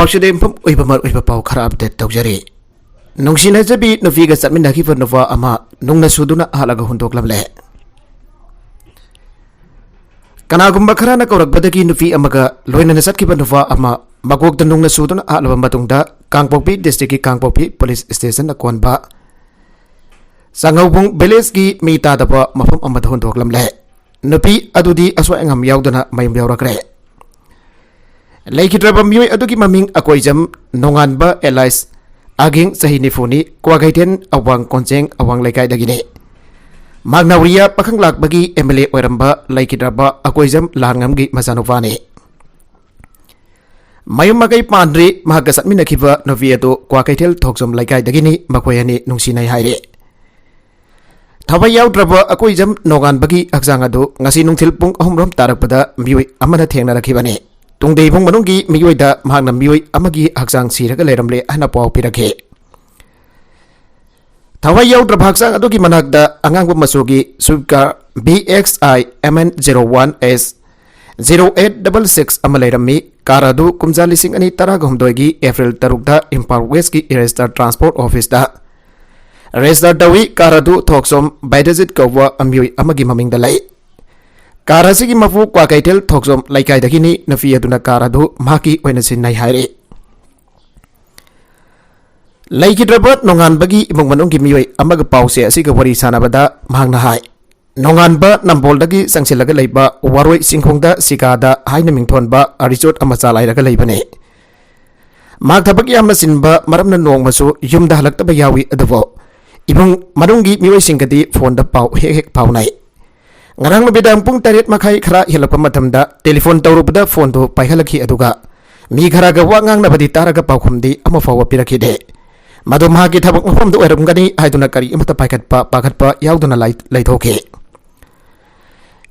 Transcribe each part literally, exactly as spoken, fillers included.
ꯁꯤꯗ ꯌꯨꯝꯐꯝ ꯑꯣꯏꯕ ꯃꯔꯨꯑꯣꯏꯕ ꯄꯥꯎ ꯈꯔ ꯑꯞꯗꯦꯠ ꯇꯧꯖꯔꯤ꯫ ꯅꯨꯡꯁꯤꯅꯖꯕꯤ ꯅꯨꯄꯤꯒ ꯆꯠꯃꯤꯟꯅꯈꯤꯕ ꯅꯨꯄꯥ ꯑꯃ ꯅꯨꯡꯅ ꯁꯨꯗꯨꯅ ꯍꯥꯠꯂꯒ ꯍꯨꯟꯗꯣꯛꯂꯝꯂꯦ꯫ ꯀꯅꯥꯒꯨꯝꯕ ꯈꯔꯅ ꯀꯧꯔꯛꯄꯗꯒꯤ ꯅꯨꯄꯤ ꯑꯃꯒ ꯂꯣꯏꯅꯅ ꯆꯠꯈꯤꯕ ꯅꯨꯄꯥ ꯑꯃ ꯃꯀꯣꯛꯇ ꯅꯨꯡꯅ ꯁꯨꯗꯨꯅ ꯍꯥꯠꯂꯕ ꯃꯇꯨꯡꯗ ꯀꯥꯡꯄꯣꯛꯄꯤ ꯗꯤꯁꯇ꯭ꯔꯤꯛꯀꯤ ꯀꯥꯡꯄꯣꯛꯄꯤ ꯄꯨꯂꯤꯁ ꯁ꯭ꯇꯦꯁꯟꯅ ꯀꯣꯟꯕ ꯆꯥꯉꯧꯕꯨꯡ ꯚꯤꯂꯦꯖꯀꯤ ꯃꯤ ꯇꯥꯗꯕ ꯃꯐꯝ ꯑꯃꯗ ꯍꯨꯟꯗꯣꯛꯂꯝꯂꯦ꯫ ꯅꯨꯄꯤ ꯑꯗꯨꯗꯤ ꯑꯁꯣꯏ ꯑꯉꯥꯝ ꯌꯥꯎꯗꯅ ꯃꯌꯨꯝ ꯌꯧꯔꯛꯈ꯭ꯔꯦ꯫ ꯂꯩꯈꯤꯗ꯭ꯔꯕ ꯃꯤꯑꯣꯏ ꯑꯗꯨꯒꯤ ꯃꯃꯤꯡ ꯑꯀꯣꯏꯖꯝ ꯅꯣꯡꯉꯥꯟꯕ ꯑꯦꯂꯥꯏꯁ ꯑꯒꯤꯡ, ꯆꯍꯤ ꯅꯤꯐꯨꯅꯤ, ꯀ꯭ꯋꯥꯀꯩꯊꯦꯜ ꯑꯋꯥꯡ ꯀꯣꯟꯖꯦꯡ ꯑꯋꯥꯡ ꯂꯩꯀꯥꯏꯗꯒꯤꯅꯤ꯫ ꯃꯍꯥꯛ ꯅꯥꯎꯔꯤꯌꯥ ꯄꯥꯈꯪ ꯂꯥꯛꯄꯒꯤ ꯑꯦꯝ ꯑꯦꯜ ꯑꯦ ꯑꯣꯏꯔꯝꯕ ꯂꯩꯈꯤꯗ꯭ꯔꯕ ꯑꯀꯣꯏꯖꯝ ꯂꯥꯟꯉꯝꯒꯤ ꯃꯆꯥꯅꯨꯄꯥꯅꯤ꯫ ꯃꯌꯨꯝ ꯃꯀꯩ ꯄꯥꯟꯗ꯭ꯔꯤ꯫ ꯃꯍꯥꯛꯀ ꯆꯠꯃꯤꯟꯅꯈꯤꯕ ꯅꯨꯄꯤ ꯑꯗꯨ ꯀ꯭ꯋꯥꯀꯩꯊꯦꯜ ꯊꯣꯛꯆꯣꯝ ꯂꯩꯀꯥꯏꯗꯒꯤꯅꯤ꯫ ꯃꯈꯣꯏ ꯑꯅꯤ ꯅꯨꯡꯁꯤꯅꯩ ꯍꯥꯏꯔꯤ꯫ ꯊꯋꯥꯏ ꯌꯥꯎꯗ꯭ꯔꯕ ꯑꯀꯣꯏꯖꯝ ꯅꯣꯡꯉꯥꯟꯕꯒꯤ ꯍꯛꯆꯥꯡ ꯑꯗꯨ ꯉꯁꯤ ꯅꯨꯡꯊꯤꯜ ꯄꯨꯡ ꯑꯍꯨꯝ ꯔꯣꯝ ꯇꯥꯔꯛꯄꯗ ꯃꯤꯑꯣꯏ ꯑꯃꯅ ꯊꯦꯡꯅꯔꯛꯈꯤꯕꯅꯤ꯫ ꯇꯨꯡꯗ ꯏꯃꯨꯡ ꯃꯅꯨꯡꯒꯤ ꯃꯤꯑꯣꯏꯗ ꯃꯍꯥꯛꯅ ꯃꯤꯑꯣꯏ ꯑꯃꯒꯤ ꯍꯛꯆꯥꯡ ꯁꯤꯔꯒ ꯂꯩꯔꯝꯂꯦ ꯍꯥꯏꯅ ꯄꯥꯎ ꯄꯤꯔꯛꯈꯤ꯫ ꯊꯋꯥꯏ ꯌꯥꯎꯗ꯭ꯔꯕ ꯍꯛꯆꯥꯡ ꯑꯗꯨꯒꯤ ꯃꯅꯥꯛꯇ ꯑꯉꯥꯡꯕ ꯃꯆꯨꯒꯤ Swift car B X I M N zero one S zero eight double six ꯑꯃ ꯂꯩꯔꯝꯃꯤ꯫ ꯀꯥꯔ ꯑꯗꯨ ꯀꯨꯝꯖꯥ ꯂꯤꯁꯤꯡ ꯑꯅꯤ ꯇꯔꯥꯒ ꯍꯨꯝꯗꯣꯏꯒꯤ ꯑꯦꯄ꯭ꯔꯤꯜ ꯇꯔꯨꯛꯇ ꯏꯝꯐꯥꯜ ꯋꯦꯁꯀꯤ ꯔꯦꯖꯤꯁꯇꯔ ꯇ꯭ꯔꯥꯟꯁꯄꯣꯔꯠ ꯑꯣꯐꯤꯁꯇ ꯔꯦꯖꯤꯁꯇꯔ ꯇꯧꯏ꯫ ꯀꯥꯔ ꯑꯗꯨ ꯊꯣꯛꯆꯣꯝ ꯕꯥꯏꯗꯖꯤꯠ ꯀꯧꯕ ꯃꯤꯑꯣꯏ ꯑꯃꯒꯤ ꯃꯃꯤꯡꯗ ꯂꯩ꯫ ꯀꯥꯔ ꯑꯁꯤꯒꯤ ꯃꯄꯨ ꯀ꯭ꯋꯥꯀꯩꯊꯦꯜ ꯊꯣꯛꯆꯣꯝ ꯂꯩꯀꯥꯏꯗꯒꯤꯅꯤ꯫ ꯅꯨꯄꯤ ꯑꯗꯨꯅ ꯀꯥꯔ ꯑꯗꯨ ꯃꯍꯥꯛꯀꯤ ꯑꯣꯏꯅ ꯁꯤꯟꯅꯩ ꯍꯥꯏꯔꯤ꯫ ꯂꯩꯈꯤꯗ꯭ꯔꯕ ꯅꯣꯡꯉꯥꯟꯕꯒꯤ ꯏꯃꯨꯡ ꯃꯅꯨꯡꯒꯤ ꯃꯤꯑꯣꯏ ꯑꯃꯒ ꯄꯥꯎꯆꯦ ꯑꯁꯤꯒ ꯋꯥꯔꯤ ꯁꯥꯟꯅꯕꯗ ꯃꯍꯥꯛꯅ ꯍꯥꯏ, ꯅꯣꯡꯉꯥꯟꯕ ꯅꯝꯕꯣꯜꯗꯒꯤ ꯆꯪꯁꯤꯜꯂꯒ ꯂꯩꯕ ꯋꯥꯔꯣꯏ ꯆꯤꯡꯈꯣꯡꯗ ꯁꯤꯀꯥꯗ ꯍꯥꯏꯅ ꯃꯤꯡꯊꯣꯟꯕ ꯔꯤꯁꯣꯔꯠ ꯑꯃ ꯆꯂꯥꯏꯔꯒ ꯂꯩꯕꯅꯤ꯫ ꯃꯍꯥꯛ ꯊꯕꯛ ꯌꯥꯝꯅ ꯆꯤꯟꯕ ꯃꯔꯝꯅ ꯅꯣꯡꯃꯁꯨ ꯌꯨꯝꯗ ꯍꯜꯂꯛꯇꯕ ꯌꯥꯎꯏ꯫ ꯑꯗꯨꯕꯨ ꯏꯃꯨꯡ ꯃꯅꯨꯡꯒꯤ ꯃꯤꯑꯣꯏꯁꯤꯡꯒꯗꯤ ꯐꯣꯟꯗ ꯄꯥꯎ ꯍꯦꯛ ꯍꯦꯛ ꯐꯥꯎꯅꯩ꯫ ꯉꯔꯥꯡ ꯅꯨꯃꯤꯗꯥꯡ ꯄꯨꯡ ꯇꯔꯦꯠ ꯃꯈꯥꯏ ꯈꯔ ꯍꯦꯜꯂꯛꯄ ꯃꯇꯝꯗ ꯇꯦꯂꯤꯐꯣꯟ ꯇꯧꯔꯨꯕꯗ ꯐꯣꯟꯗꯨ ꯄꯥꯏꯈꯠꯂꯛꯈꯤ꯫ ꯑꯗꯨꯒ ꯃꯤ ꯈꯔꯒ ꯋꯥ ꯉꯥꯡꯅꯕꯗꯤ ꯇꯥꯔꯒ ꯄꯥꯎꯈꯨꯝꯗꯤ ꯑꯃ ꯐꯥꯎꯕ ꯄꯤꯔꯛꯈꯤꯗꯦ꯫ ꯃꯗꯨ ꯃꯍꯥꯛꯀꯤ ꯊꯕꯛ ꯃꯐꯝꯗ ꯑꯣꯏꯔꯝꯒꯅꯤ ꯍꯥꯏꯗꯨꯅ ꯀꯔꯤ ꯑꯃꯠꯇ ꯄꯥꯏꯈꯠꯄ ꯄꯥꯈꯠꯄ ꯌꯥꯎꯗꯅ ꯂꯩ-, ꯂꯩꯊꯣꯛꯈꯤ꯫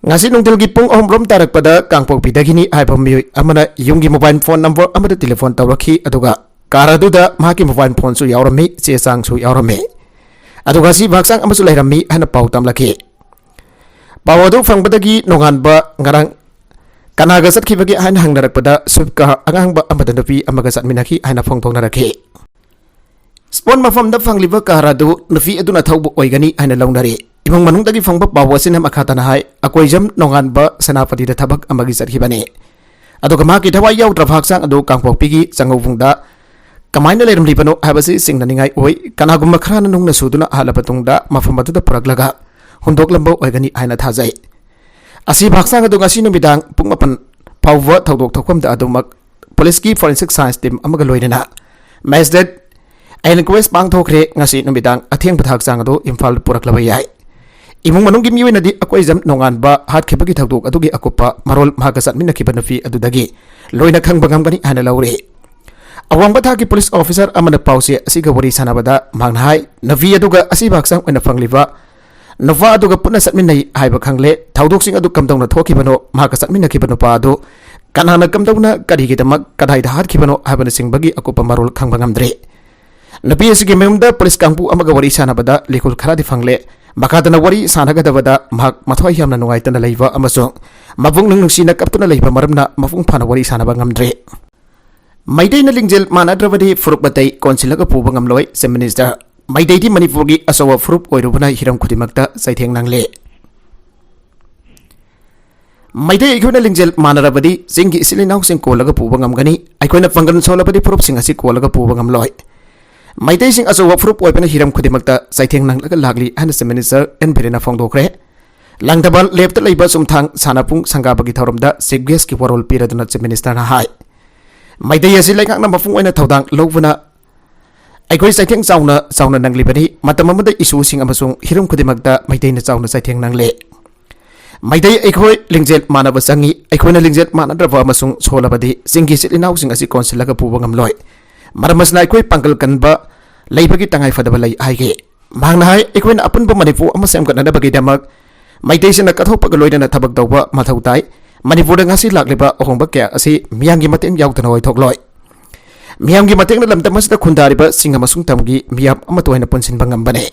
ꯉꯁꯤ ꯅꯨꯡꯊꯤꯜꯒꯤ ꯄꯨꯡ ꯑꯍꯨꯝ ꯔꯣꯝ ꯇꯥꯔꯛꯄꯗ ꯀꯥꯡꯄꯣꯛꯄꯤꯗꯒꯤꯅꯤ ꯍꯥꯏꯕ ꯃꯤꯑꯣꯏ ꯑꯃꯅ ꯌꯨꯝꯒꯤ ꯃꯣꯕꯥꯏꯜ ꯐꯣꯟ ꯅꯝꯕꯔ ꯑꯃꯗ ꯇꯦꯂꯤꯐꯣꯟ ꯇꯧꯔꯛꯈꯤ꯫ ꯑꯗꯨꯒ ꯀꯥꯔ ꯑꯗꯨꯗ ꯃꯍꯥꯛꯀꯤ ꯃꯣꯕꯥꯏꯜ ꯐꯣꯟꯁꯨ ꯌꯥꯎꯔꯝꯃꯤ, ꯆꯦ ꯆꯥꯡꯁꯨ ꯌꯥꯎꯔꯝꯃꯤ꯫ ꯑꯗꯨꯒ ꯑꯁꯤꯕ ꯍꯛꯆꯥꯡ ꯑꯃꯁꯨ ꯂꯩꯔꯝꯃꯤ ꯍꯥꯏꯅ ꯄꯥꯎ ꯇꯝꯂꯛꯈꯤ꯫ ꯄꯥꯎ ꯑꯗꯨ ꯐꯪꯕꯗꯒꯤ ꯅꯣꯡꯉꯥꯟꯕ ꯉꯔꯥꯡ ꯀꯅꯥꯒ ꯆꯠꯈꯤꯕꯒꯦ ꯍꯥꯏꯅ ꯍꯪꯅꯔꯛꯄꯗ, SWIFT car ꯑꯉꯥꯡꯕ ꯑꯃꯗ ꯅꯨꯄꯤ ꯑꯃꯒ ꯆꯠꯃꯤꯟꯅꯈꯤ ꯍꯥꯏꯅ ꯐꯣꯡꯗꯣꯛꯅꯔꯛꯈꯤ꯫ Spot ꯃꯐꯝꯗ ꯐꯪꯂꯤꯕ car ꯑꯗꯨ ꯅꯨꯄꯤ ꯑꯗꯨꯅ ꯊꯧꯕ ꯑꯣꯏꯒꯅꯤ ꯍꯥꯏꯅ ꯂꯧꯅꯔꯤ꯫ ꯏꯃꯨꯡ ꯃꯅꯨꯡꯗꯒꯤ ꯐꯪꯕ ꯄꯥꯎ ꯑꯁꯤꯅ ꯃꯈꯥ ꯇꯥꯅ ꯍꯥꯏ, ꯑꯀꯣꯏꯖꯝ ꯅꯣꯡꯉꯥꯟꯕ ꯁꯦꯅꯥꯄꯇꯤꯗ ꯊꯕꯛ ꯑꯃꯒꯤ ꯆꯠꯈꯤꯕꯅꯤ꯫ ꯑꯗꯨꯒ ꯃꯍꯥꯛꯀꯤ ꯊꯋꯥꯏ ꯌꯥꯎꯗ꯭ꯔꯕ ꯍꯛꯆꯥꯡ ꯑꯗꯨ ꯀꯥꯡꯄꯣꯛꯄꯤꯒꯤ ꯆꯪꯉꯧꯕꯨꯡꯗ ꯀꯃꯥꯏꯅ ꯂꯩꯔꯝꯂꯤꯕꯅꯣ ꯍꯥꯏꯕꯁꯤ ꯆꯤꯡꯅꯅꯤꯡꯉꯥꯏ ꯑꯣꯏ꯫ ꯀꯅꯥꯒꯨꯝꯕ ꯈꯔꯅ ꯅꯨꯡꯅ ꯁꯨꯗꯨꯅ ꯑꯍꯜꯂꯕ ꯇꯨꯡꯗ ꯃꯐꯝ ꯑꯗꯨꯗ ꯄꯨꯔꯛꯂꯒ ꯍꯨꯟꯗꯣꯛꯂꯝꯕ ꯑꯣꯏꯒꯅꯤ ꯍꯥꯏꯅ ꯊꯥꯖꯩ꯫ ꯑꯁꯤꯕ ꯍꯛꯆꯥꯡ ꯑꯗꯨ ꯉꯁꯤ ꯅꯨꯃꯤꯗꯥꯡ ꯄꯨꯡ ꯃꯥꯄꯟ ꯐꯥꯎꯕ ꯊꯧꯗꯣꯛ ꯊꯣꯛꯐꯝꯗ ꯑꯗꯨꯃꯛ ꯄꯨꯂꯤꯁꯀꯤ forensic science team ꯑꯃꯒ ꯂꯣꯏꯅꯅ magistrate inquest ꯄꯥꯡꯊꯣꯛꯈ꯭ꯔꯦ꯫ ꯉꯁꯤ ꯅꯨꯃꯤꯗꯥꯡ ꯑꯊꯦꯡꯕꯗ ꯍꯛꯆꯥꯡ ꯑꯗꯨ ꯏꯝꯐꯥꯜ ꯄꯨꯔꯛꯂꯕ ꯌꯥꯏ꯫ ꯏꯃꯨꯡ ꯃꯅꯨꯡꯒꯤ ꯃꯤꯑꯣꯏꯅꯗꯤ ꯑꯀꯣꯏꯖꯝ ꯅꯣꯡꯉꯥꯟꯕ ꯍꯥꯠꯈꯤꯕꯒꯤ ꯊꯧꯗꯣꯛ ꯑꯗꯨꯒꯤ ꯑꯀꯨꯞꯄ ꯃꯔꯣꯜ ꯃꯍꯥꯛꯀ ꯆꯠꯃꯤꯟꯅꯈꯤꯕ ꯅꯨꯄꯤ ꯑꯗꯨꯗꯒꯤ ꯂꯣꯏꯅ ꯈꯪꯕ ꯉꯝꯒꯅꯤ ꯍꯥꯏꯅ ꯂꯧꯔꯤ꯫ ꯑꯋꯥꯡꯕ ꯊꯥꯛꯀꯤ ꯄꯨꯂꯤꯁ officer ꯑꯃꯅ ꯄꯥꯎꯆꯦ ꯑꯁꯤꯒ ꯋꯥꯔꯤ ꯁꯥꯟꯅꯕꯗ ꯃꯍꯥꯛꯅ ꯍꯥꯏ, ꯅꯨꯄꯤ ꯑꯗꯨꯒ ꯑꯁꯤꯕ ꯍꯛꯆꯥꯡ ꯑꯣꯏꯅ ꯐꯪꯂꯤꯕ ꯅꯨꯄꯥ ꯑꯗꯨꯒ ꯄꯨꯟꯅ ꯆꯠꯃꯤꯟꯅꯩ ꯍꯥꯏꯕ ꯈꯪꯂꯦ꯫ ꯊꯧꯗꯣꯛꯁꯤꯡ ꯑꯗꯨ ꯀꯝꯗꯧꯅ ꯊꯣꯛꯈꯤꯕꯅꯣ, ꯃꯍꯥꯛꯀ ꯆꯠꯃꯤꯟꯅꯈꯤꯕ ꯅꯨꯄꯥ ꯑꯗꯨ ꯀꯅꯥꯅ ꯀꯝꯗꯧꯅ, ꯀꯔꯤꯒꯤꯗꯃꯛ, ꯀꯗꯥꯏꯗ ꯍꯥꯠꯈꯤꯕꯅꯣ ꯍꯥꯏꯕꯅꯆꯤꯡꯕꯒꯤ ꯑꯀꯨꯞꯄ ꯃꯔꯣꯜ ꯈꯪꯕ ꯉꯝꯗ꯭ꯔꯤ꯫ ꯅꯨꯄꯤ ꯑꯁꯤꯒꯤ ꯃꯌꯨꯝꯗ ꯄꯨꯂꯤꯁ ꯀꯥꯡꯕꯨ ꯑꯃꯒ ꯋꯥꯔꯤ ꯁꯥꯟꯅꯕꯗ ꯂꯤꯈꯨꯜ ꯈꯔꯗꯤ ꯐꯪꯂꯦ꯫ ꯃꯈꯥꯗꯅ ꯋꯥꯔꯤ ꯁꯥꯟꯅꯒꯗꯕꯗ ꯃꯍꯥꯛ ꯃꯊ꯭ꯋꯥꯏ ꯌꯥꯝꯅ ꯅꯨꯡꯉꯥꯏꯇꯅ ꯂꯩꯕ ꯑꯃꯁꯨꯡ ꯃꯄꯨꯛꯅꯤꯡ ꯅꯨꯡꯁꯤꯅ ꯀꯞꯇꯨꯅ ꯂꯩꯕ ꯃꯔꯝꯅ ꯃꯄꯨꯡ ꯐꯥꯅ ꯋꯥꯔꯤ ꯁꯥꯟꯅꯕ ꯉꯝꯗ꯭ꯔꯦ꯫ ꯃꯩꯇꯩꯅ ꯂꯤꯡꯖꯦꯜ ꯃꯥꯟꯅꯗ꯭ꯔꯕꯗꯤ ꯐꯨꯔꯨꯞ ꯑꯇꯩ ꯀꯣꯟꯁꯤꯜꯂꯒ ꯄꯨꯕ ꯉꯝꯂꯣꯏ, Chief Minister꯫ ꯃꯩꯇꯩꯗꯤ ꯃꯅꯤꯄꯨꯔꯒꯤ ꯑꯆꯧꯕ ꯐꯨꯔꯨꯞ ꯑꯣꯏꯔꯨꯕꯅ ꯍꯤꯔꯝ ꯈꯨꯗꯤꯡꯃꯛꯇ ꯆꯩꯊꯦꯡ ꯅꯪꯂꯦ꯫ ꯃꯩꯇꯩ ꯑꯩꯈꯣꯏꯅ ꯂꯤꯡꯖꯦꯜ ꯃꯥꯟꯅꯔꯕꯗꯤ ꯆꯤꯡꯒꯤ ꯏꯆꯤꯜ ꯏꯅꯥꯎꯁꯤꯡ ꯀꯣꯜꯂꯒ ꯄꯨꯕ ꯉꯝꯒꯅꯤ꯫ ꯑꯩꯈꯣꯏꯅ ꯄꯥꯡꯒꯜ ꯁꯣꯜꯂꯕꯗꯤ ꯐꯨꯔꯨꯞꯁꯤꯡ ꯑꯁꯤ ꯀꯣꯜꯂꯒ ꯄꯨꯕ ꯉꯝꯂꯣꯏ꯫ ꯃꯩꯇꯩꯁꯤꯡ ꯑꯆꯧꯕ ꯐꯨꯔꯨꯞ ꯑꯣꯏꯕꯅ ꯍꯤꯔꯝ ꯈꯨꯗꯤꯡꯃꯛꯇ ꯆꯩꯊꯦꯡ ꯅꯪꯂꯒ ꯂꯥꯛꯂꯤ ꯍꯥꯏꯅ Chief Minister ꯑꯦꯟ ꯕꯤꯔꯦꯟꯅ ꯐꯣꯡꯗꯣꯛꯈ꯭ꯔꯦ꯫ ꯂꯪꯊꯕꯥꯜ ꯂꯦꯞꯇ ꯂꯩꯕ ꯆꯨꯝꯊꯥꯡ ꯁꯥꯟꯅꯄꯨꯡ ꯁꯪꯒꯥꯕꯒꯤ ꯊꯧꯔꯝꯗ Chief Guest ꯀꯤ ꯋꯥꯔꯣꯜ ꯄꯤꯔꯗꯨꯅ Chief Minister ꯅ ꯍꯥꯏ, ꯃꯩꯇꯩ ꯑꯁꯤ ꯂꯩꯉꯥꯛꯅ ꯃꯄꯨꯡ ꯑꯣꯏꯅ ꯊꯧꯗꯥꯡ ꯂꯧꯕꯅ ꯑꯩꯈꯣꯏ ꯆꯩꯊꯦꯡ ꯆꯥꯎꯅ ꯆꯥꯎꯅ ꯅꯪꯂꯤꯕꯅꯤ꯫ ꯃꯇꯝ ꯑꯃꯗ ꯏꯁꯨꯁꯤꯡ ꯑꯃꯁꯨꯡ ꯍꯤꯔꯝ ꯈꯨꯗꯤꯡꯃꯛꯇ ꯃꯩꯇꯩꯅ ꯆꯥꯎꯅ ꯆꯩꯊꯦꯡ ꯅꯪꯂꯦ꯫ ꯃꯩꯇꯩ ꯑꯩꯈꯣꯏ ꯂꯤꯡꯖꯦꯜ ꯃꯥꯟꯅꯕ ꯆꯪꯏ꯫ ꯑꯩꯈꯣꯏꯅ ꯂꯤꯡꯖꯦꯜ ꯃꯥꯟꯅꯗ꯭ꯔꯕ ꯑꯃꯁꯨꯡ ꯁꯣꯜꯂꯕꯗꯤ ꯆꯤꯡꯒꯤ ꯏꯆꯤꯜ ꯏꯅꯥꯎꯁꯤꯡ ꯑꯁꯤ ꯀꯣꯟꯁꯤꯜꯂꯒ ꯄꯨꯕ ꯉꯝꯂꯣꯏ꯫ ꯃꯔꯝ ꯑꯁꯤꯅ ꯑꯩꯈꯣꯏ ꯄꯥꯡꯒꯜ ꯀꯟꯕ ꯂꯩꯕꯒꯤ ꯇꯉꯥꯏ ꯐꯗꯕ ꯂꯩ ꯍꯥꯏꯈꯤ꯫ ꯃꯍꯥꯛꯅ ꯍꯥꯏ, ꯑꯩꯈꯣꯏꯅ ꯑꯄꯨꯟꯕ ꯃꯅꯤꯄꯨꯔ ꯑꯃ ꯁꯦꯝꯒꯠꯅꯅꯕꯒꯤꯗꯃꯛ ꯃꯩꯇꯩꯁꯤꯡꯅ ꯀꯠꯊꯣꯛꯄꯒ ꯂꯣꯏꯅꯅ ꯊꯕꯛ ꯇꯧꯕ ꯃꯊꯧ ꯇꯥꯏ꯫ ꯃꯅꯤꯄꯨꯔꯗ ꯉꯁꯤ ꯂꯥꯛꯂꯤꯕ ꯑꯍꯣꯡꯕ ꯀꯌꯥ ꯑꯁꯤ ꯃꯤꯌꯥꯝꯒꯤ ꯃꯇꯦꯡ ꯌꯥꯎꯗꯅ ꯑꯣꯏꯊꯣꯛꯂꯣꯏ꯫ ꯃꯤꯌꯥꯝꯒꯤ ꯃꯇꯦꯡꯅ ꯂꯝꯗꯝ ꯑꯁꯤꯗ ꯈꯨꯟꯗꯥꯔꯤꯕ ꯆꯤꯡ ꯑꯃꯁꯨꯡ ꯇꯝꯒꯤ ꯃꯤꯌꯥꯝ ꯑꯃꯠꯇ ꯑꯣꯏꯅ ꯄꯨꯟꯁꯤꯟꯕ ꯉꯝꯕꯅꯤ꯫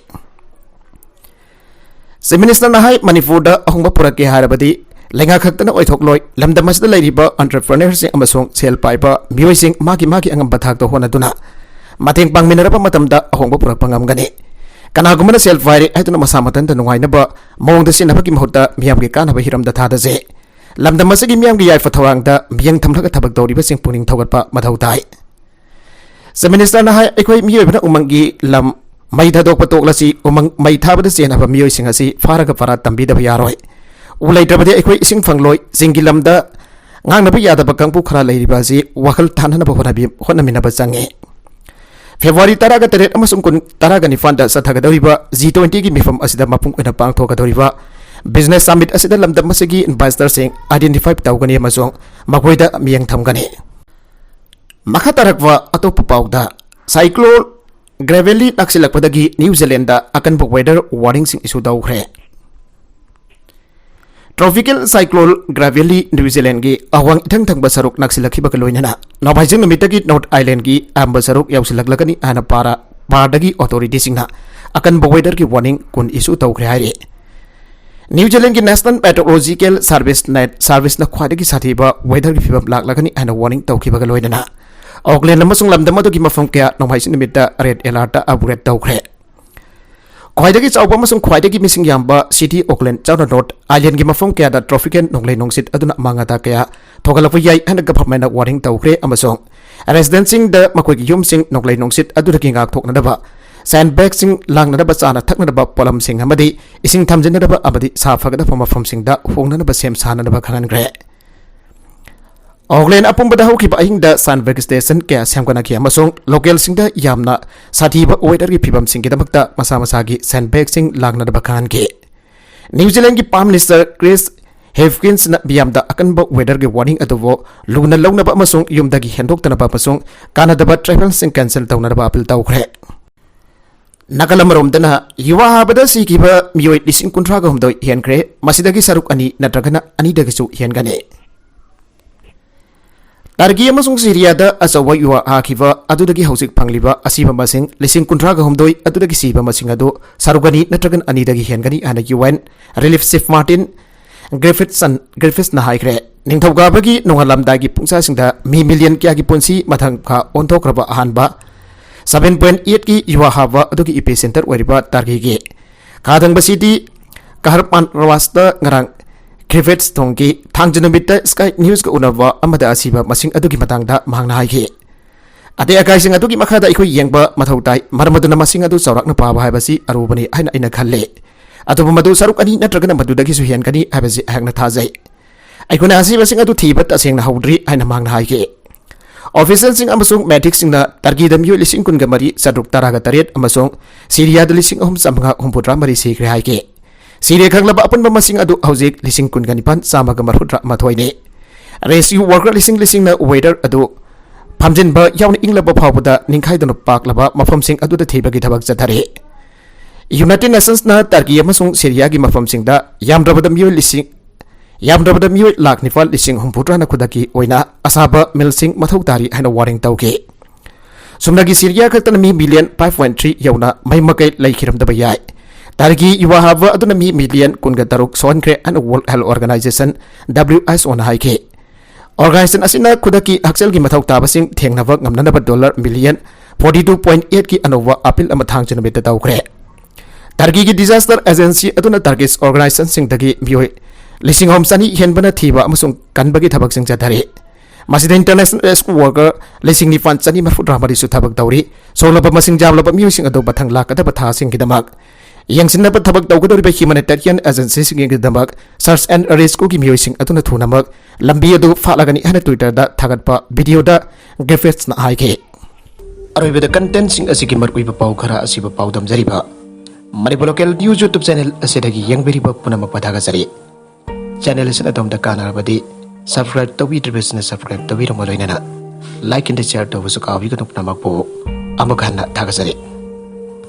Chief Minister ꯅ ꯍꯥꯏ, ꯃꯅꯤꯄꯨꯔꯗ ꯑꯍꯣꯡꯕ ꯄꯨꯔꯛꯀꯦ ꯍꯥꯏꯔꯕꯗꯤ ꯂꯩꯉꯥꯛ ꯈꯛꯇꯅ ꯑꯣꯏꯊꯣꯛꯂꯣꯏ, ꯂꯝꯗꯝ ꯑꯁꯤꯗ ꯂꯩꯔꯤꯕ entrepreneurꯁꯤꯡ ꯑꯃꯁꯨꯡ ꯁꯦꯜ ꯄꯥꯏꯕ ꯃꯤꯑꯣꯏꯁꯤꯡ ꯃꯥꯒꯤ ꯃꯥꯒꯤ ꯑꯉꯝꯕ ꯊꯥꯛꯇ ꯍꯣꯠꯅꯗꯨꯅ ꯃꯇꯦꯡ ꯄꯥꯡꯃꯤꯟꯅꯔꯕ ꯃꯇꯝꯗ ꯑꯍꯣꯡꯕ ꯄꯨꯔꯛꯄ ꯉꯝꯒꯅꯤ꯫ ꯀꯅꯥꯒꯨꯝꯕꯅ ꯁꯦꯜ ꯄꯥꯏꯔꯦ ꯍꯥꯏꯗꯨꯅ ꯃꯁꯥ ꯃꯊꯟꯇ ꯅꯨꯡꯉꯥꯏꯅꯕ ꯃꯑꯣꯡꯗ ꯁꯤꯖꯤꯟꯅꯕꯒꯤ ꯃꯍꯨꯠꯇ ꯃꯤꯌꯥꯝꯒꯤ ꯀꯥꯟꯅꯕ ꯍꯤꯔꯝꯗ ꯊꯥꯗꯁꯦ꯫ ꯂꯝꯗꯝ ꯑꯁꯤꯒꯤ ꯃꯤꯌꯥꯝꯒꯤ ꯌꯥꯏꯐ ꯊꯧꯔꯥꯡꯗ ꯃꯤꯠꯌꯦꯡ ꯊꯝꯂꯒ ꯊꯕꯛ ꯇꯧꯔꯤꯕꯁꯤꯡ ꯄꯨꯛꯅꯤꯡ ꯊꯧꯒꯠꯄ ꯃꯊꯧ ꯇꯥꯏ꯫ Chief Ministerꯅ ꯍꯥꯏ, ꯑꯩꯈꯣꯏ ꯃꯤꯑꯣꯏꯕꯅ ꯎꯃꯪꯒꯤ ꯂꯝ ꯃꯩ ꯊꯥꯗꯣꯛꯄ ꯇꯣꯛꯂꯁꯤ, ꯎꯃꯪ ꯃꯩ ꯊꯥꯕꯗ ꯆꯦꯟꯅꯕ ꯃꯤꯑꯣꯏꯁꯤꯡ ꯑꯁꯤ ꯐꯥꯔꯒ ꯄꯔꯥ ꯇꯝꯕꯤꯗꯕ ꯌꯥꯔꯣꯏ꯫ ꯎ ꯂꯩꯇ꯭ꯔꯕꯗꯤ ꯑꯩꯈꯣꯏ ꯏꯁꯤꯡ ꯐꯪꯂꯣꯏ꯫ ꯆꯤꯡꯒꯤ ꯂꯝꯗ ꯉꯥꯡꯅꯕ ꯌꯥꯗꯕ ꯀꯥꯡꯕꯨ ꯈꯔ ꯂꯩꯔꯤꯕ ꯑꯁꯤ ꯋꯥꯈꯜ ꯇꯥꯅꯅꯕ ꯍꯣꯠꯅꯕꯤ-, ꯍꯣꯠꯅꯃꯤꯟꯅꯕ ꯆꯪꯉꯤ꯫ February ꯇꯔꯥꯒ ꯇꯔꯦꯠ ꯑꯃꯁꯨꯡ ꯀꯨꯟ, ꯇꯔꯥꯒ ꯅꯤꯄꯥꯟꯗ ꯆꯠꯊꯒꯗꯧꯔꯤꯕ G twentyꯒꯤ ꯃꯤꯐꯝ ꯑꯁꯤꯗ ꯃꯄꯨꯡ ꯑꯣꯏꯅ ꯄꯥꯡꯊꯣꯛꯀꯗꯧꯔꯤꯕ Business Summit ꯑꯁꯤꯗ ꯂꯝꯗꯝ ꯑꯁꯤꯒꯤ investorꯁꯤꯡ identify ꯇꯧꯒꯅꯤ ꯑꯃꯁꯨꯡ ꯃꯈꯣꯏꯗ ꯃꯤꯠꯌꯦꯡ ꯊꯝꯒꯅꯤ꯫ ꯃꯈꯥ ꯇꯥꯔꯛꯄ ꯑꯇꯣꯞꯄ ꯄꯥꯎꯗ, Cyclone Gravely ꯅꯛꯁꯤꯜꯂꯛꯄꯗꯒꯤ New Zealandꯗ ꯑꯀꯟꯕ weather warningꯁꯤꯡ issue ꯇꯧꯈ꯭ꯔꯦ꯫ Tropical Cyclone Gravely New Zealandꯒꯤ ꯑꯋꯥꯡ ꯏꯊꯪ ꯊꯪꯕ ꯁꯔꯨꯛ ꯅꯛꯁꯤꯜꯂꯛꯈꯤꯕꯒ ꯂꯣꯏꯅꯅ ꯅꯣꯡꯃꯥꯏꯖꯤꯡ ꯅꯨꯃꯤꯠꯇꯒꯤ North Islandꯒꯤ ꯑꯌꯥꯝꯕ ꯁꯔꯨꯛ ꯌꯧꯁꯤꯜꯂꯛꯂꯒꯅꯤ ꯍꯥꯏꯅ ꯄꯥꯔ-, ꯄꯥꯔꯗꯒꯤ authorityꯁꯤꯡꯅ ꯑꯀꯟꯕ weatherꯒꯤ warning ꯀꯨꯟ issue ꯇꯧꯈ꯭ꯔꯦ ꯍꯥꯏꯔꯤ꯫ New Zealandꯒꯤ National Meteorological Service, NAT, serviceꯅ ꯈ꯭ꯋꯥꯏꯗꯒꯤ ꯁꯥꯊꯤꯕ weatherꯒꯤ ꯐꯤꯕꯝ ꯂꯥꯛꯂꯒꯅꯤ ꯍꯥꯏꯅ warning ꯇꯧꯈꯤꯕꯒ ꯂꯣꯏꯅꯅ Auckland ꯑꯃꯁꯨꯡ ꯂꯝꯗꯝ ꯑꯗꯨꯒꯤ ꯃꯐꯝ ꯀꯌꯥ ꯅꯣꯡꯃꯥꯏꯖꯤꯡ ꯅꯨꯃꯤꯠꯇ red alertꯇ upgrade ꯇꯧꯈ꯭ꯔꯦ꯫ ꯈ꯭ꯋꯥꯏꯗꯒꯤ ꯆꯥꯎꯕ ꯑꯃꯁꯨꯡ ꯈ꯭ꯋꯥꯏꯗꯒꯤ ꯃꯤꯁꯤꯡ ꯌꯥꯝꯕ city Auckland ꯆꯥꯎꯅ North Islandꯒꯤ ꯃꯐꯝ ꯀꯌꯥꯗ tropical ꯅꯣꯡꯂꯩ ꯅꯨꯡꯁꯤꯠ ꯑꯗꯨꯅ ꯑꯃꯥꯡ ꯑꯇꯥ ꯀꯌꯥ ꯊꯣꯛꯍꯜꯂꯛꯄ ꯌꯥꯏ ꯍꯥꯏꯅ governmentꯅ warning ꯇꯧꯈ꯭ꯔꯦ ꯑꯃꯁꯨꯡ residentꯁꯤꯡꯗ ꯃꯈꯣꯏꯒꯤ ꯌꯨꯝꯁꯤꯡ ꯅꯣꯡꯂꯩ ꯅꯨꯡꯁꯤꯠ ꯑꯗꯨꯗꯒꯤ ꯉꯥꯛꯊꯣꯛꯅꯅꯕ sandbagꯁꯤꯡ, ꯂꯥꯡꯅꯅꯕ ꯆꯥꯅ ꯊꯛꯅꯅꯕ ꯄꯣꯠꯂꯝꯁꯤꯡ ꯑꯃꯗꯤ ꯏꯁꯤꯡ ꯊꯝꯖꯤꯟꯅꯅꯕ ꯑꯃꯗꯤ ꯁꯥ ꯐꯒꯗꯕ ꯃꯐꯝꯁꯤꯡꯗ ꯍꯣꯡꯅꯅꯕ ꯁꯦꯝ ꯁꯥꯅꯅꯕ ꯈꯪꯍꯟꯈ꯭ꯔꯦ꯫ Auckland ꯑꯄꯨꯝꯕꯗ ꯍꯧꯈꯤꯕ ꯑꯍꯤꯡꯗ sandbag station ꯀꯌꯥ ꯁꯦꯝꯒꯠꯅꯈꯤ ꯑꯃꯁꯨꯡ localꯁꯤꯡꯗ ꯌꯥꯝꯅ ꯁꯥꯊꯤꯕ weatherꯒꯤ ꯐꯤꯕꯝꯁꯤꯡꯒꯤꯗꯃꯛꯇ ꯃꯁꯥ ꯃꯁꯥꯒꯤ sandbagꯁꯤꯡ ꯂꯥꯡꯅꯅꯕ ꯈꯪꯍꯟꯈꯤ꯫ New Zealandꯒꯤ Prime Minister Chris Hipkinsꯅ ꯃꯤꯌꯥꯝꯗ ꯑꯀꯟꯕ weatherꯒꯤ warning ꯑꯗꯨꯕꯨ ꯂꯨꯅ ꯂꯧꯅꯕ ꯑꯃꯁꯨꯡ ꯌꯨꯝꯗꯒꯤ ꯍꯦꯟꯗꯣꯛꯇꯅꯕ ꯑꯃꯁꯨꯡ ꯀꯥꯟꯅꯗꯕ travelꯁꯤꯡ cancel ꯇꯧꯅꯅꯕ appeal ꯇꯧꯈ꯭ꯔꯦ꯫ ꯅꯥꯀꯜ ꯑꯃꯔꯣꯝꯗꯅ, ꯌꯨ ꯑꯥ ꯍꯥꯕꯗ ꯁꯤꯈꯤꯕ ꯃꯤꯑꯣꯏ ꯂꯤꯁꯤꯡ ꯀꯨꯟꯊ꯭ꯔꯥꯒ ꯍꯨꯝꯗꯣꯏ ꯍꯦꯟꯈ꯭ꯔꯦ, ꯃꯁꯤꯗꯒꯤ ꯁꯔꯨꯛ ꯑꯅꯤ ꯅꯠꯇ꯭ꯔꯒꯅ ꯑꯅꯤꯗꯒꯤꯁꯨ ꯍꯦꯟꯒꯅꯤ꯫ ꯇꯔꯀꯤ ꯑꯃꯁꯨꯡ ꯁꯤꯔꯤꯌꯥꯗ ꯑꯆꯧꯕ ꯌꯨ ꯑꯥ ꯍꯥꯈꯤꯕ ꯑꯗꯨꯗꯒꯤ ꯍꯧꯖꯤꯛ ꯐꯪꯂꯤꯕ ꯑꯁꯤꯕ ꯃꯁꯤꯡ ꯂꯤꯁꯤꯡ ꯀꯨꯟꯊ꯭ꯔꯥꯒ ꯍꯨꯝꯗꯣꯏ ꯑꯗꯨꯗꯒꯤ ꯁꯤꯕ ꯃꯁꯤꯡ ꯑꯗꯨ ꯁꯔꯨꯛ ꯑꯅꯤ ꯅꯠꯇ꯭ꯔꯒꯅ ꯑꯅꯤꯗꯒꯤ ꯍꯦꯟꯒꯅꯤ ꯍꯥꯏꯅ U N Relief Chief Martin ꯒ꯭ꯔꯤꯐꯤꯠꯁꯟ ꯒ꯭ꯔꯤꯐꯤꯠꯁꯅ ꯍꯥꯏꯈ꯭ꯔꯦ, ꯅꯤꯡꯊꯧꯀꯥꯕꯒꯤ ꯅꯣꯡꯉꯥꯜꯂꯝꯗꯥꯏꯒꯤ ꯄꯨꯡꯁꯥꯁꯤꯡꯗ ꯃꯤ ꯃꯤꯂꯤꯌꯟ ꯀꯌꯥꯒꯤ ꯄꯨꯟꯁꯤ ꯃꯊꯪ ꯃꯈꯥ ꯑꯣꯟꯊꯣꯛꯈ꯭ꯔꯕ ꯑꯍꯥꯟꯕ ꯁꯚꯦꯟ ꯄꯣꯏꯟ ꯑꯩꯠꯀꯤ ꯌꯨꯍꯥ ꯍꯥꯕ ꯑꯗꯨꯒꯤ ꯏꯄꯤ ꯁꯦꯟꯇꯔ ꯑꯣꯏꯔꯤꯕ ꯇꯔꯀꯤꯒꯤ ꯈꯥ ꯊꯪꯕ ꯁꯤꯇꯤ ꯀꯍꯔꯃꯥꯟ ꯔꯋꯥꯁꯇ ꯉꯔꯥꯡ ꯒ꯭ꯔꯤꯐꯤꯠꯁ ꯊꯣꯡꯈꯤ꯫ ꯊꯥꯡꯖ ꯅꯨꯃꯤꯠꯇ ꯁ꯭ꯀꯥꯏ ꯅ꯭ꯌꯨꯁꯀ ꯎꯅꯕ ꯑꯃꯗ ꯑꯁꯤꯕ ꯃꯁꯤꯡ ꯑꯗꯨꯒꯤ ꯃꯇꯥꯡꯗ ꯃꯍꯥꯛꯅ ꯍꯥꯏꯈꯤ, "ꯑꯇꯩ ꯑꯀꯥꯏꯁꯤꯡ ꯑꯗꯨꯒꯤ ꯃꯈꯥꯗ ꯑꯩꯈꯣꯏ ꯌꯦꯡꯕ ꯃꯊꯧ ꯇꯥꯏ, ꯃꯔꯝ ꯑꯗꯨꯅ ꯃꯁꯤꯡ ꯑꯗꯨ ꯆꯥꯎꯔꯥꯛꯅ ꯄꯥꯕ ꯍꯥꯏꯕꯁꯤ ꯑꯔꯨꯕꯅꯤ ꯍꯥꯏꯅ ꯑꯩꯅ ꯈꯜꯂꯤ꯫ ꯑꯗꯨꯕꯨ ꯃꯗꯨ ꯁꯔꯨꯛ ꯑꯅꯤ ꯅꯠꯇ꯭ꯔꯒꯅ ꯃꯗꯨꯗꯒꯤꯁꯨ ꯍꯦꯟꯒꯅꯤ ꯍꯥꯏꯕꯁꯤ ꯑꯩꯍꯥꯛꯅ ꯊꯥꯖꯩ꯫ ꯑꯩꯈꯣꯏꯅ ꯑꯁꯤꯕꯁꯤꯡ ꯑꯗꯨ ꯊꯤꯕ ꯇꯁꯦꯡꯅ ꯍꯧꯗ꯭ꯔꯤ" ꯍꯥꯏꯅ ꯃꯍꯥꯛꯅ ꯍꯥꯏꯈꯤ꯫ ꯑꯣꯐꯤꯁꯤꯌꯦꯜꯁꯤꯡ ꯑꯃꯁꯨꯡ ꯃꯦꯗꯤꯛꯁꯤꯡꯅ ꯇꯔꯀꯤꯗ ꯃꯤꯑꯣꯏ ꯂꯤꯁꯤꯡ ꯀꯨꯟꯒ ꯃꯔꯤ, ꯆꯥꯇ꯭ꯔꯨꯛ ꯇꯔꯥꯒ ꯇꯔꯦꯠ ꯑꯃꯁꯨꯡ ꯁꯤꯔꯤꯌꯥꯗ ꯂꯤꯁꯤꯡ ꯑꯍꯨꯝ ꯆꯥꯝꯃꯉꯥ ꯍꯨꯝꯐꯨꯇꯔꯥ ꯃꯔꯤ ꯁꯤꯈ꯭ꯔꯦ ꯍꯥꯏꯈꯤ꯫ ꯁꯤꯔꯦ ꯈꯪꯂꯕ ꯑꯄꯨꯟꯕ ꯃꯁꯤꯡ ꯑꯗꯨ ꯍꯧꯖꯤꯛ ꯂꯤꯁꯤꯡ ꯀꯨꯟꯒ ꯅꯤꯄꯥꯟ ꯆꯥꯝꯃꯒ ꯃꯔꯤꯐꯨꯇꯔꯥ ꯃꯥꯊꯣꯏꯅꯤ꯫ ꯔꯦꯁꯀ꯭ꯌꯨ ꯋꯥꯔꯀꯔ ꯂꯤꯁꯤꯡ ꯂꯤꯁꯤꯡꯅ ꯋꯦꯗꯔ ꯑꯗꯨ ꯐꯝꯖꯤꯟꯕ ꯌꯥꯎꯅ ꯏꯪꯂꯕ ꯐꯥꯎꯕꯗ ꯅꯤꯡꯈꯥꯏꯗꯨꯅ ꯄꯥꯛꯂꯕ ꯃꯐꯝꯁꯤꯡ ꯑꯗꯨꯗ ꯊꯤꯕꯒꯤ ꯊꯕꯛ ꯆꯠꯊꯔꯤ꯫ ꯌꯨꯅꯥꯏꯇꯦꯗ ꯅꯦꯁꯟꯁꯅ ꯇꯔꯀꯤ ꯑꯃꯁꯨꯡ ꯁꯤꯔꯤꯌꯥꯒꯤ ꯃꯐꯝꯁꯤꯡꯗ ꯌꯥꯝꯗ꯭ꯔꯕꯗ ꯃꯤꯑꯣꯏ ꯂꯤꯁꯤꯡ, ꯌꯥꯝꯗ꯭ꯔꯕꯗ ꯃꯤꯑꯣꯏ ꯂꯥꯈ ꯅꯤꯄꯥꯜ ꯂꯤꯁꯤꯡ ꯍꯨꯝꯐꯨꯇꯔꯥꯅ ꯈꯨꯗꯛꯀꯤ ꯑꯣꯏꯅ ꯑꯁꯥꯕ ꯃꯤꯜꯁꯤꯡ ꯃꯊꯧ ꯇꯥꯔꯤ ꯍꯥꯏꯅ ꯋꯥꯔꯦꯡ ꯇꯧꯈꯤ꯫ ꯁꯨꯞꯅꯒꯤ ꯁꯤꯔꯤꯌꯥ ꯈꯛꯇꯅ ꯃꯤ ꯃꯤꯂꯤꯌꯟ ꯐꯥꯏꯚ ꯄꯣꯏꯟ ꯊ꯭ꯔꯤ ꯌꯧꯅ ꯃꯩ ꯃꯀꯩ ꯂꯩꯈꯤꯔꯝꯗꯕ ꯌꯥꯏ꯫ ꯇꯔꯀꯤ ꯌꯨꯍꯥ ꯍꯥꯕ ꯑꯗꯨꯅ ꯃꯤ ꯃꯤꯂꯤꯌꯟ ꯀꯨꯟꯒ ꯇꯔꯨꯛ ꯁꯣꯛꯍꯟꯈ꯭ꯔꯦ ꯍꯥꯏꯅ world health organization, W H ꯑꯣꯅ ꯍꯥꯏꯈꯤ꯫ ꯑꯣꯔꯒꯅꯥꯏꯖꯦꯁꯟ ꯑꯁꯤꯅ ꯈꯨꯗꯛꯀꯤ ꯍꯛꯁꯦꯜꯒꯤ ꯃꯊꯧ ꯇꯥꯕꯁꯤꯡ ꯊꯦꯡꯅꯕ ꯉꯝꯅꯅꯕ dollar million forty two point ꯑꯩꯠꯀꯤ ꯑꯅꯧꯕ ꯑꯄꯤꯜ ꯑꯃ ꯊꯥꯡꯖ ꯅꯨꯃꯤꯠꯇ ꯇꯧꯈ꯭ꯔꯦ꯫ ꯇꯔꯀꯤꯒꯤ ꯗꯤꯖꯥꯁꯇꯔ ꯑꯦꯖꯦꯟꯁꯤ ꯑꯗꯨꯅ ꯇꯔꯀꯤꯁ ꯑꯣꯔꯒꯅꯥꯏꯖꯦꯁꯟꯁꯤꯡꯗꯒꯤ ꯃꯤꯑꯣꯏ ꯂꯤꯁꯤꯡ ꯑꯍꯨꯝ ꯆꯅꯤ ꯍꯦꯟꯕꯅ ꯊꯤꯕ ꯑꯃꯁꯨꯡ ꯀꯟꯕꯒꯤ ꯊꯕꯛꯁꯤꯡ ꯆꯠꯊꯔꯤ꯫ ꯃꯁꯤꯗ ꯏꯟꯇꯔꯅꯦꯁꯅꯦꯜ ꯔꯦꯁꯀ꯭ꯌꯨ ꯋꯥꯔꯀꯔ ꯂꯤꯁꯤꯡ ꯅꯤꯄꯥꯟ ꯆꯅꯤ ꯃꯔꯤꯐꯨꯇꯔꯥ ꯃꯔꯤꯁꯨ ꯊꯕꯛ ꯇꯧꯔꯤ꯫ ꯁꯣꯛꯂꯕ ꯃꯁꯤꯡ ꯌꯥꯝꯂꯕ ꯃꯤꯑꯣꯏꯁꯤꯡ ꯑꯗꯨ ꯃꯊꯪ ꯂꯥꯛꯀꯗꯕ ꯊꯥꯁꯤꯡꯒꯤꯗꯃꯛ ꯌꯦꯡꯁꯤꯟꯅꯕ ꯊꯕꯛ ꯇꯧꯒꯗꯧꯔꯤꯕ ꯍ꯭ꯌꯨꯃꯥꯅꯤꯇꯦꯔꯤꯌꯟ ꯑꯦꯖꯦꯟꯁꯤꯁꯤꯡꯒꯤꯗꯃꯛ ꯁꯔꯆ ꯑꯦꯟ ꯔꯦꯁꯀ꯭ꯌꯨꯒꯤ ꯃꯤꯑꯣꯏꯁꯤꯡ ꯑꯗꯨꯅ ꯊꯨꯅꯃꯛ ꯂꯝꯕꯤ ꯑꯗꯨ ꯐꯥꯠꯂꯒꯅꯤ ꯍꯥꯏꯅ ꯇ꯭ꯋꯤꯇꯔꯗ ꯊꯥꯒꯠꯄ ꯚꯤꯗꯤꯑꯣꯗ ꯒ꯭ꯔꯤꯐꯤꯠꯁꯅ ꯍꯥꯏꯈꯤ꯫ ꯑꯔꯣꯏꯕꯗ ꯀꯟꯇꯦꯟꯁꯤꯡ ꯑꯁꯤꯒꯤ ꯃꯔꯨꯑꯣꯏꯕ ꯄꯥꯎ ꯈꯔ ꯑꯁꯤꯕꯨ ꯄꯥꯎꯗꯝꯖꯔꯤꯕ Manipur local news YouTube channel ꯑꯁꯤꯗꯒꯤ ꯌꯦꯡꯕꯤꯔꯤꯕ ꯄꯨꯝꯅꯃꯛꯄꯨ ꯊꯥꯒꯠꯆꯔꯤ꯫ ꯆꯦꯅꯦꯜ ꯑꯁꯤꯅ ꯑꯗꯣꯝꯗ ꯀꯥꯟꯅꯔꯕꯗꯤ ꯁꯕꯁꯀ꯭ꯔꯥꯏꯕ ꯇꯧꯕꯤꯗ꯭ꯔꯤꯕꯁꯤꯡꯅ ꯁꯕꯁꯀ꯭ꯔꯥꯏꯕ ꯇꯧꯕꯤꯔꯝꯕ ꯂꯣꯏꯅꯅ ꯂꯥꯏꯛ ꯑꯦꯟ ꯁꯤꯌꯔ ꯇꯧꯕꯁꯨ ꯀꯥꯎꯕꯤꯒꯅꯨ꯫ ꯄꯨꯝꯅꯃꯛꯄꯨ ꯑꯃꯨꯛ ꯍꯟꯅ ꯊꯥꯒꯠꯆꯔꯤ꯫